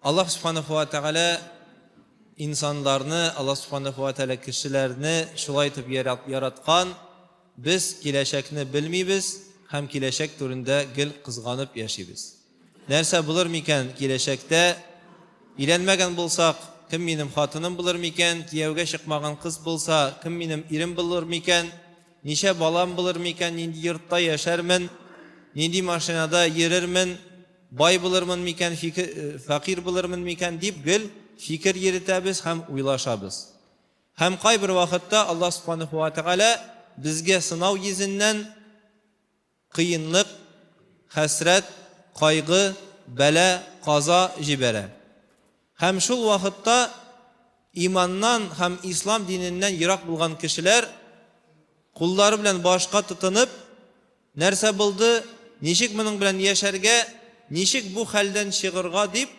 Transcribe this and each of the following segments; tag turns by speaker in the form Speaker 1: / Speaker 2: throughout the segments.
Speaker 1: Аллаһ Субханаһу ва Тәгалә инсанларны, Аллаһ Субханаһу ва Тәгалә кешеләрне шулай итеп яраткан, без киләчәкне белмибез һәм киләчәк турында гел кызганып яшибез. Нәрсә булыр микән киләчәктә? Өйләнмәгән булсак, кем минем хатыным булыр микән? Кияүгә чыкмаган кыз булса, кем минем ирем булыр микән? Ничә балам булыр микән? Нинди йортта яшәрмен? Нинди машинада йөрермен? Бай булырмын микән, фикер, фәкыйрь булырмын микән дип гел фикер йөретәбез һәм уйлашабыз. Һәм кайбер вакытта Аллаһ Субханаһу ва Тәгалә безгә сынау йөзеннән кыенлык, хәсрәт, кайгы, бәла, каза җибәрә. Һәм шул вакытта иманнан һәм ислам диненнән ерак булган кешеләр куллары белән башка тотынып, Нәрсә булды, ничек моның белән яшәргә, ничек бу хәлдән чыгырга дип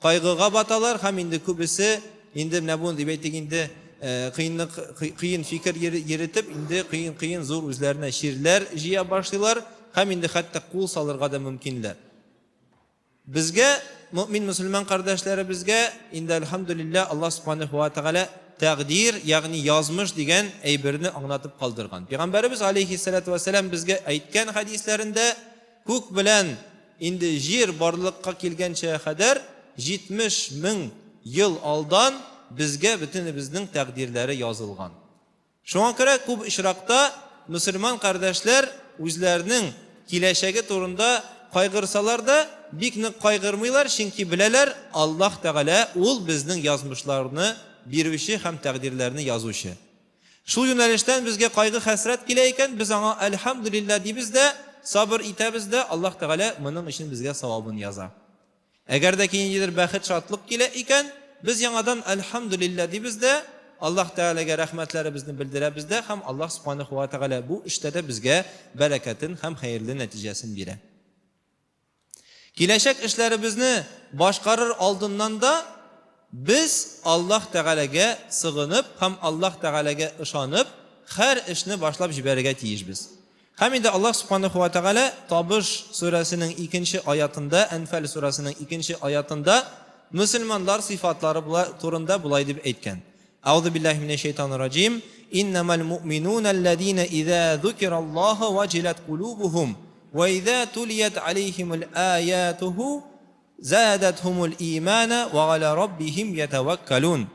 Speaker 1: кайгыга баталар һәм инде күбесе инде менә бу дип әйтик инде кыенлык кыен фикер йөретеп инде кыен кыен зур үзләренә чирләр җыя башлыйлар һәм инде хәтта кул салырга да мөмкинләр. Безгә, мөэмин мөселман кардәшләребезгә, инде әлхәмдүлилләһ, Аллаһ Сүбхәнәһү вә Тәгалә тәкъдир, ягъни язмыш дигән әйберне аңлатып калдырган. Пәйгамбәребез алейһиссәләтү вәссәлам безгә әйткән хәдисләрендә, күк белән инде җир барлыкка килгәнчә кадәр 70 мең ел алдан безгә бөтенебезнең тәкъдирләре язылган. Шуңа күрә күп очракта мөселман кардәшләр үзләренең киләчәге турында кайгырсалар да, бик нык кайгырмыйлар, чөнки беләләр, Аллаһ Тәгалә ул безнең язмышларны бирүче һәм тәкъдирләрне язучы. Шул юнәлештән безгә кайгы-хәсрәт килә икән, без аңа әлхәмдүлилләһ дибез дә, сабыр итәбез дә, Аллаһ Тәгалә моның өчен безгә савабын яза. Әгәр дә ки ниндидер бәхет-шатлык килә икән, без яңадан Әлхәмдүлилләһ дибез дә, Аллаһ Тәгаләгә рәхмәтләребезне белдерәбез дә һәм Аллаһ Сүбхәнәһү вә Тәгалә бу эштә дә безгә бәрәкәтен һәм хәерле нәтиҗәсен бирә. Киләчәк эшләребезне башкарыр алдыннан да без Аллаһ Тәгаләгә сыгынып һәм Аллаһ Тәгаләгә ышанып һәр эшне башлап җибәрергә тиешбез. Һәм инде Аллаһ Сүбхәнәһү вә Тәгалә Табыш сүрәсенең икенче аятында, Әнфәл сүрәсенең икенче аятында мөселманнар сыйфатлары турында болай дип әйткән. Әгъузу биллаһи минәш шәйтанир раҗим. Иннәмәл муъминуна алләзина иза зукираллаһу ваҗилат кулубухум ва иза тулият алейһимул аятуху задатхумул имана ва аля раббихим ятаваккалун.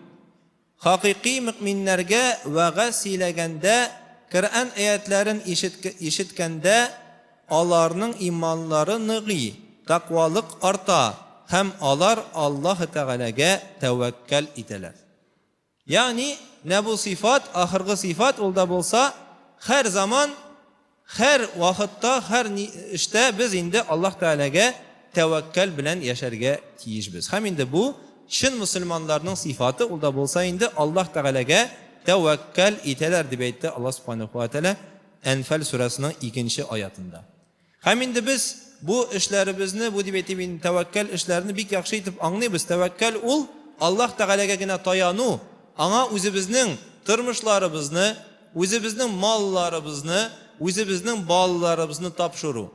Speaker 1: Хакыйкый мөэминнәргә вәгазь сөйләгәндә, Коръән аятьләрен ишеткәндә аларның иманнары ныгый, тәкъвалык арта һәм алар Аллаһы Тәгаләгә тәвәккәл итәләр. Ягъни, менә бу сыйфат, ахыргы сыйфат, ул да булса, һәр заман Һәр вакытта, һәр эштә без инде Аллаһ Тәгаләгә тәвәккәл белән яшәргә тиешбез. Һәм инде бу чын мөселманнарның сыйфаты, ул да булса инде Аллаһ Тәгаләгә тәвәккәл итәләр, дип әйтте Аллаһ Субханәһү вә Тәгалә Әнфәл сүрәсенең икенче аятында. Һәм инде без бу эшләребезне, бу дип әйтим инде тәвәккәл эшләрне бик яхшы итеп аңлыйбыз. Тәвәккәл ул Аллаһ Тәгаләгә генә таяну, аңа үзебезнең тормышларыбызны, Үзебезнең малларыбызны, үзебезнең балаларыбызны тапшыру.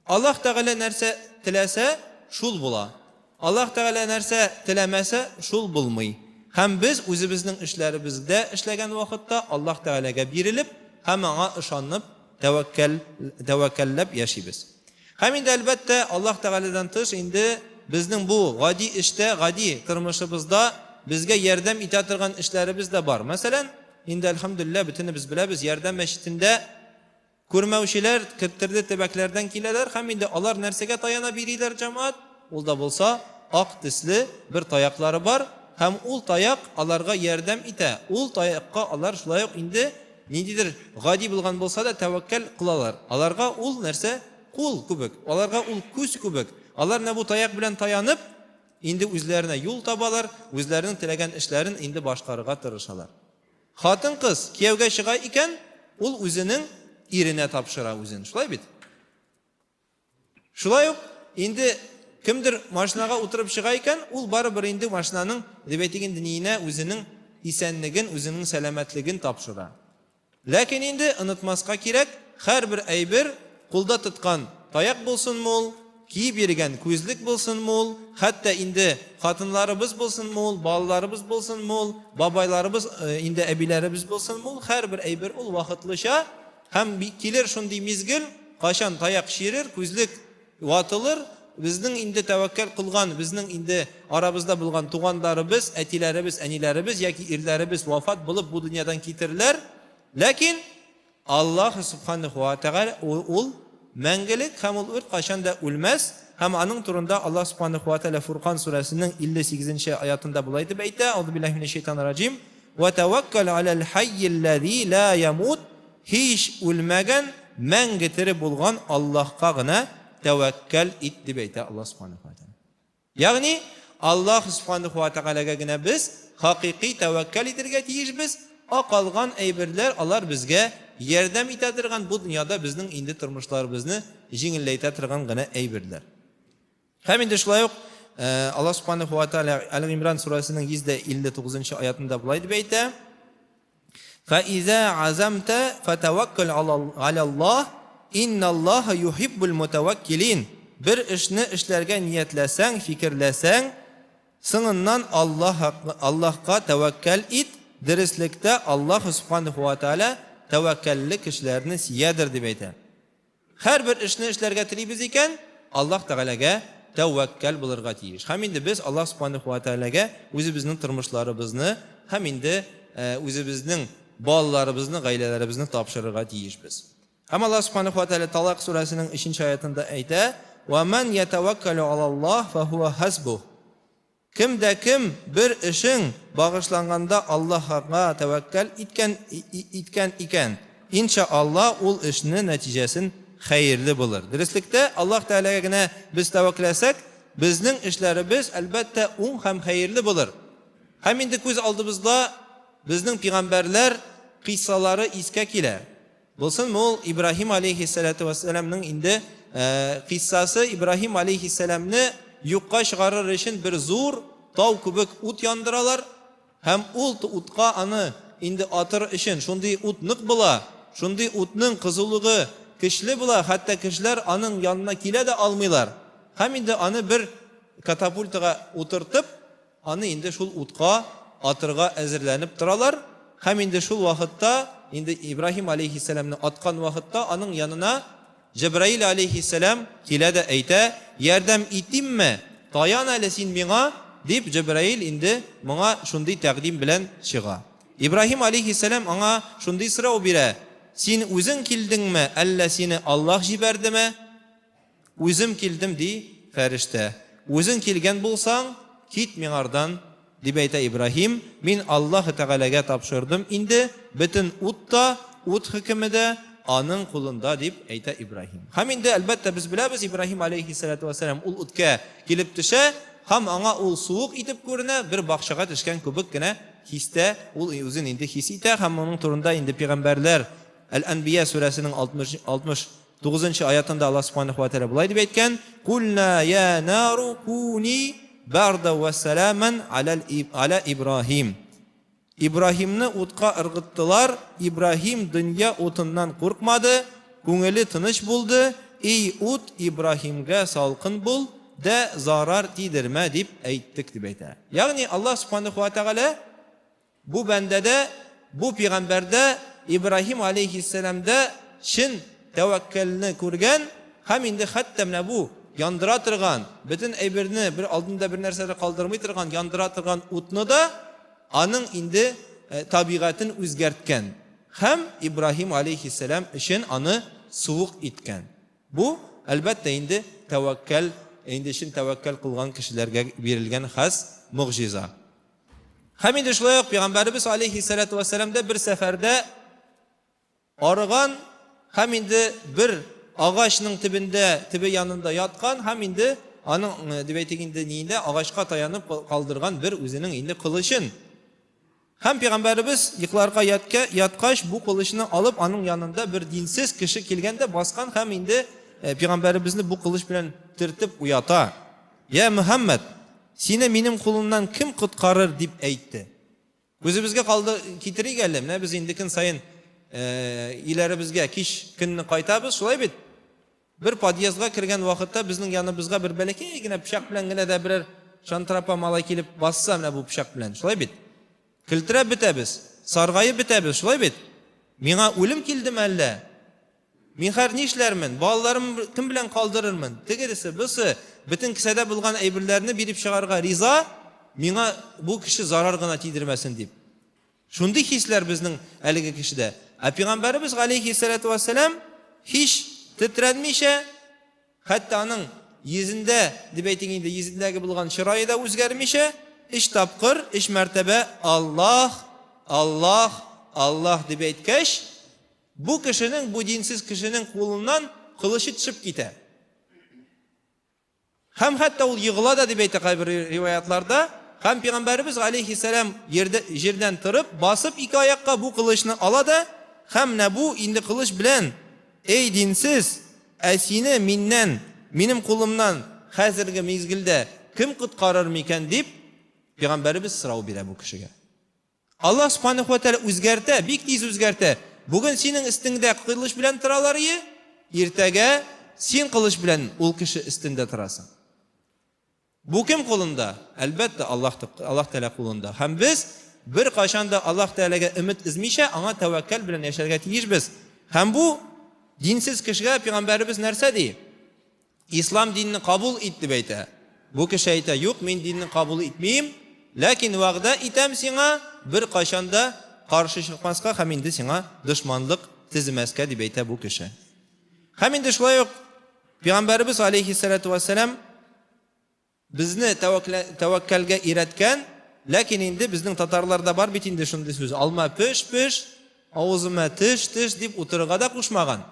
Speaker 1: Аллаһ Тәгалә нәрсә теләсә, шул була. Аллаһ Тәгалә нәрсә теләмәсә, шул булмый. Һәм без үзебезнең эшләребездә эшләгән вакытта Аллаһ Тәгаләгә бирелеп һәм аңа ышанып, тәвәккәл, тәвәккәлләп яшибез. Һәм инде, әлбәттә, Аллаһ Тәгаләдән тыш инде безнең бу гади эштә, гади тормышыбызда безгә ярдәм итә торган эшләребез дә бар. Мәсәлән, инде, әлхәмдүлилләһ, бөтенебез беләбез, Ярдәм мәчетендә күрмәүчеләр төрле төбәкләрдән киләләр һәм инде алар нәрсәгә таяна бириләр, җәмәгать? Ул да булса, ак төсле бер таяклары бар һәм ул таяк аларга ярдәм итә. Ул таякка алар шулай ук инде ниндидер гади булган булса да тәвәккәл кылалар. Аларга ул нәрсә? Кул күбек. Аларга ул күз күбек. Алар менә бу таяк белән таянып, инде үзләренә юл табалар, үзләренең теләгән эшләрен инде башкарырга тырышалар. Хатын-кыз кияүгә чыга икән, ул үзенең иренә тапшыра үзен. Шулай бит? Шулай ук инде кемдер машинага утырып чыга икән, ул барыбер инде машинаның, дип әйтик инде, ниенә үзенең исәнлеген, үзенең сәламәтлеген тапшыра. Ләкин инде онытмаска кирәк, һәрбер әйбер, кулда тоткан таяк булсынмы ул, киеп йөргән күзлек булсынмы ул, хәтта инде хатынларыбыз булсынмы ул, балаларыбыз булсынмы ул, бабайларыбыз, инде әбиләребез булсынмы ул, һәрбер әйбер ул вакытлыча һәм килер шундый мизгел, кайчан таяк чирер, күзлек ватылыр, безнең инде тәвәккәл кылган, безнең инде арабызда булган туганнарыбыз, әтиләребез, әниләребез яки ирләребез вафат булып бу дөньядан китерләр. Ләкин Аллаһ Субханәһү вә Тәгалә ул мәңгелек һәм ул беркайчан да үлмәс, һәм аның турында Аллаһ Субханәһү вә Тәгалә Фуркан сүрәсенең 58 нче аятында болай дип әйтә, Аузу биллаһи минәш шәйтанир раҗим, Вә тәвәккәл аләл хәййилләзи лә ямут, һич үлмәгән, мәңге тере булган Аллаһка гына тәвәккәл ит, дип әйтә Аллаһ Субханәһү вә Тәгалә. Ягъни, Аллаһ Сүбхәнәһү вә Тәгаләгә генә без хакыйкый тәвәккәл итергә тиешбез, ә калган әйберләр алар безгә ярдәм итә торган, бу дөньяда безнең инде тормышларыбызны җиңелләйтә торган гына әйберләр. Һәм инде шулай ук Аллаһ Сүбхәнәһү вә Тәгалә Әл-Гыймран сүрәсенең 159 нчы аятында болай дип әйтә: Фәизә азамта фәтәвәккәл галәллаһ, инналлаһа юһиббул мутәвәккилин. Бер эшне эшләргә ниятләсәң, фикерләсәң, соңыннан Аллаһка тәвәккәл ит, дөреслектә Аллаһ Сүбхәнәһү вә Тәгалә тәвәккәлле кешеләрне сөядер, дип әйтә. Һәрбер эшне эшләргә телибез икән, Аллаһ Тәгаләгә тәвәккәл булырга тиеш. Һәм инде без Аллаһ Субханаһу ва Тәгаләгә үзебезнең тормышларыбызны һәм инде үзебезнең балаларыбызны, гаиләләребезне тапшырырга тиешбез. Һәм Аллаһ Субханаһу ва Тәгалә Талак сүрәсенең 3 аятында әйтә: "Ва ман ятаваккалу алаллаһ фахуа хасбух". Кем дә кем бер эшең багышланганда Аллаһга тәвәккәл иткән иткән икән, инша Алла ул эшне нәтиҗәсен хәерле булыр. Дөреслектә, Аллаһ Тәгаләгә генә без тәвәккәлләсәк, безнең эшләребез, әлбәттә, уң һәм хәерле булыр. Һәм инде күз алдыбызда безнең пигамбәрләр кыйссалары искә килә. Булсынмы ул Ибраһим алейһиссәләтү вәссәламның инде кыйссасы, Ибраһим алейһиссәламне юкка чыгарыр өчен бер зур тау кебек ут яндыралар һәм ул утка аны инде атыр өчен шундый ут нык була, шундый утның кызулыгы көчле була, хәтта кешеләр аның янына килә дә алмыйлар. Һәм инде аны бер катапультага утыртып, Аны инде шул утка атырга әзерләнеп торалар, һәм инде шул вакытта, инде Ибраһим аләйһиссәламне аткан вакытта аның янына Җәбраил аләйһиссәлам килә дә әйтә, Ярдәм итимме, таян әле син миңа, дип Җәбраил инде моңа шундый тәкъдим белән чыга. Ибраһим аләйһиссәлам аңа шундый сорау бирә, Син үзең килдеңме, әллә сине Аллаһ җибәрдеме? Үзем килдем, ди фәрештә. Үзең килгән булсаң, кит миңардан, дип әйтә Ибраһим, мин Аллаһы Тәгаләгә тапшырдым инде, бөтен ут та, ут хөкеме дә Аның кулында, дип әйтә Ибраһим. Һәм инде, әлбәттә, без беләбез, Ибраһим аләйһиссәләтү вәссәлам ул үткә килеп төшә, һәм аңа ул суык итеп күренә, бер бакчага төшкән кебек кенә хистә ул үзен инде хис итә, һәм моның турында инде пәйгамбәрләр Әл-Әнбия сүрәсенең 60 Тугызынчы аятында Аллаһ Субханаһу ва Тәгалә болай дип әйткән, Кульна я нару куни барда ва саламан аля Ибраһим. Ибраһимны утка ыргыттылар, Ибраһим дөнья утыннан куркмады, күңеле тыныч булды, Эй ут, Ибраһимгә салкын бул, дә зарар тидермә, дип әйттек, дип әйтә. Ягъни Аллаһ Субханаһу ва Тәгалә Бу бәндәдә, бу пигамбәрдә, Ибраһим аләйһиссәламдә чын тәвәккәлне күргән һәм инде хәтта менә бу яндыра торган, бөтен әйберне, бер алдында бер нәрсә дә калдырмый торган, яндыра торган утны да аның инде табигатен үзгәрткән һәм Ибраһим аләйһиссәлам өчен аны суык иткән. Бу, әлбәттә инде, тәвәккәл, инде чын тәвәккәл кылган кешеләргә бирелгән хас могҗиза. Һәм инде шулай ук пәйгамбәребез алейхиссалату вассалам да бер сәфәрдә арыган һәм инде бер агачның төбендә, төбе янында яткан һәм инде аның э, дип әйтик инде ниендә агачка таянып калдырган бер үзенең инде кылычын. Һәм пәйгамбәребез йокларга яткә, яткач бу кылычны алып аның янында бер динсез кеше килгән дә баскан һәм инде э, пәйгамбәребезне бу кылыч белән төртеп уята. Я Мөхәммәд, сине минем кулымнан кем коткарыр, дип әйтте. Күзебезгә калды, китерик әле, менә без инде көн саен өйләребезгә кич көнне кайтабыз, шулай бит? Бер подъездга кергән вакытта безнең яныбызга бер бәләкәй генә пычак белән генә дә берәр шантрапа малай килеп басса, менә бу пычак белән, шулай бит? Келтерәп бетәбез, саргаеп бетәбез, шулай бит? Миңа үлем килдеме әллә? Мин хәзер нишләрмен? Балаларым кем белән калдырырмын? Тегересе, бусы, бөтен кесәдә булган әйберләрне биреп чыгарга риза, миңа бу кеше зарар гына тидермәсен дип. Шундый хисләр безнең әлеге кешедә. Ә пәйгамбәребез галәйһиссәләтү вәссәлам һич тетрәнмичә, хәтта аның йөзендә, дип әйтик инде, йөзендәге булган чырае да үзгәрмичә, өч тапкыр, өч мәртәбә Аллаһ, Аллаһ, Аллаһ дип әйткәч, бу кешенең, бу динсез кешенең кулыннан кылычы төшеп китә. Һәм хәтта ул егыла да дип әйтә кайбер риваятларда. Һәм пәйгамбәребез галәйһиссәлам ерде, җирдән торып, басып ике аякка бу кылычны ала да, һәм менә бу инде кылыч белән, Эй, динсез, ә сине миннән, минем кулымнан хәзерге мизгелдә кем коткарыр микән дип, пәйгамбәребез сорау бирә бу кешегә. Аллаһ Субханәһү вә Тәгалә үзгәртә, бик тиз үзгәртә. Бүген синең өстеңдә кылыч белән торалар ие, иртәгә син кылыч белән ул кеше өстендә торасың. Бу кем кулында? Әлбәттә, Аллаһ Аллаһ Тәгалә кулында. Һәм без беркайчан да Аллаһ Тәгаләгә өмет өзмичә, аңа тәвәккәл белән яшәргә тиешбез. Һәм бу динсез кешегә пәйгамбәребез нәрсә ди? Ислам динне кабул ит, дип әйтә. Бу кеше әйтә, юк, мин динне кабул итмим, ләкин вәгъдә итәм сиңа, беркайчан да каршы чыкмаска һәм инде сиңа дошманлык төземәскә, дип әйтә бу кеше. Һәм инде шулай ук Пәйгамбәребез алейһиссалату вәссәлам безне тәвәккәлгә өйрәткән, ләкин инде безнең татарларда бар бит инде шундый сүз, алма пеш, пеш, авызыма теш, теш дип утырырга да кушмаган.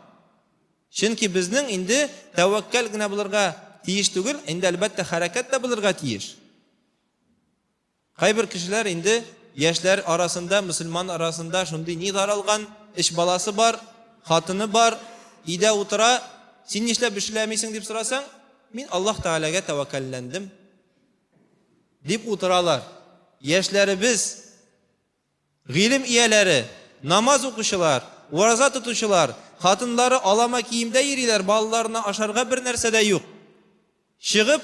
Speaker 1: Чөнки безнең инде тәвәккәл генә булырга тиеш түгел, инде әлбәттә хәрәкәт тә булырга тиеш. Кайбер кешеләр инде яшьләр арасында, мөселман арасында шундый ни таралган, өч баласы бар, хатыны бар, өйдә утыра, син нишләп эшләмисең дип сорасаң, мин Аллаһ Тәгаләгә тәвәккәлләндем дип утыралар. Яшьләребез Гыйлем ияләре, намаз укучылар, ураза тотучылар, хатыннары алама киемдә йөриләр, балаларына ашарга бер нәрсә дә юк. Чыгып,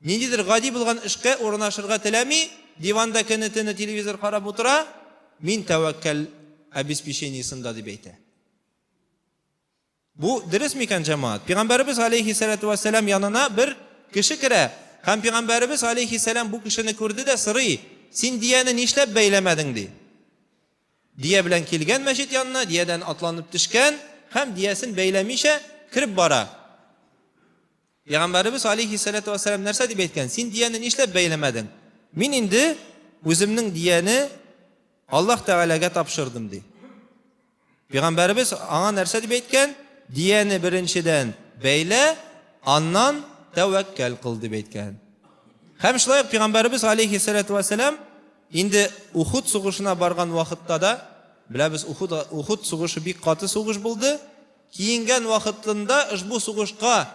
Speaker 1: ниндидер гади булган эшкә урнашырга теләми, диванда көне-төне телевизор карап утыра, мин тәвәккәл обеспечениесында дип әйтә. Бу дөрес микән, җәмәгать? Пәйгамбәребез алейһиссалату вәссәлам янына бер кеше керә. Һәм пәйгамбәребез алейһиссалам бу кешене күрде дә сорый: "Син дияне нишләп бәйләмәдең?" ди. Дия белән килгән мәчет янына, диядән атланып төшкән һәм диясен бәйләмичә кереп бара. Пәйгамбәребез алейһиссалату вәссәлам нәрсә дип әйткән? Син дияне нишләп бәйләмәдең? Мин инде үземнең дияне Аллаһ Тәгаләгә тапшырдым, ди. Пәйгамбәребез аңа нәрсә дип әйткән? Дияне беренчедән бәйлә, аннан тәвәккәл кыл дип әйткән. Һәм шулай ук пәйгамбәребез алейһиссалату вәссәлам инде Ухуд сугышына барган вакытта да, беләбез, Ухуд, Ухуд сугышы бик каты сугыш булды. Киенгән вакытында, ошбу сугышка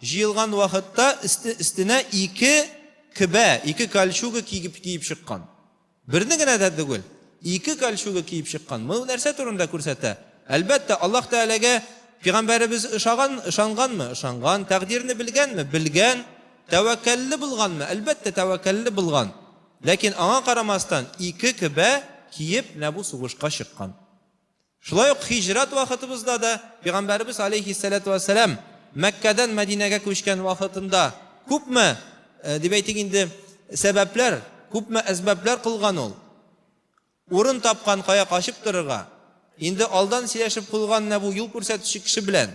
Speaker 1: җыелган вакытта өстенә ике көбә, ике кольчуга киеп, киеп чыккан. Берне генә дә түгел, ике кольчуга киеп чыккан. Моны нәрсә турында күрсәтә? Әлбәттә, Аллаһ Тәгаләгә пәйгамбәребез ышаган, ышанганмы? Ышанган. Тәкъдирне белгәнме? Белгән. Тәвәккәлле булганмы? Әлбәттә, тәвәккәлле булган. Ләкин аңа карамастан, ике көбә киеп, менә бу сугышка чыккан. Шулай ук һиҗрәт вакытыбызда да Пәйгамбәребез алейһиссәләтү вәссәлам Мәккәдән Мәдинәгә күчкән вакытында күпме, э, дип әйтик инде, сәбәпләр, күпме әсбаблар кылган ул. Урын тапкан кая качып торырга. Инде алдан сөйләшеп куйган менә бу юл күрсәтүче кеше белән.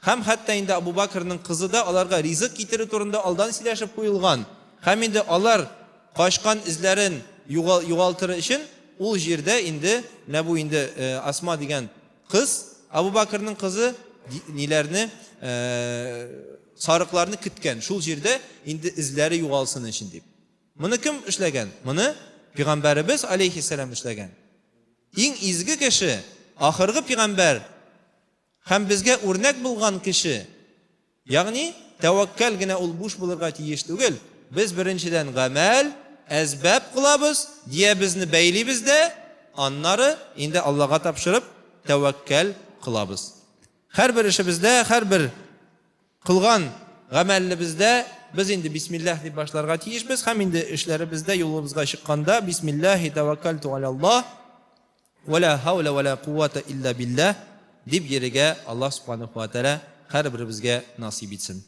Speaker 1: Һәм хәтта инде Абу Бакрның кызы да аларга ризык китерү турында алдан сөйләшеп куелган. Һәм инде алар качкан эзләрен югалтыр өчен ул җирдә инде менә бу инде Асма дигән кыз, Абу Бакрның кызы ниләрне сарыкларны көткән. Шул җирдә инде эзләре югалсын өчен дип. Моны кем эшләгән? Моны пәйгамбәребез алейхиссәлам эшләгән. Иң изге кеше, ахыргы пәйгамбәр Һәм безгә үрнәк булган кеше, ягъни тәвәккәл генә ул буш булырга тиеш түгел. Без беренчедән гамәл, әсбаб кылабыз, диябезне бәйлибез дә, аннары инде Аллага тапшырып тәвәккәл кылабыз. Һәрбер эшебездә, һәрбер. Кылган гамәллебездә без инде бисмилләһ дип башларга тиешбез һәм инде эшләребездә юлыбызга чыкканда бисмилләһи тәвәккәлту алаллаһ вә лә хәүлә вә лә куввәтә илля билләһ дип йөрергә Аллаһ субханаһу ва тәгалә һәрберебезгә насыйп итсен.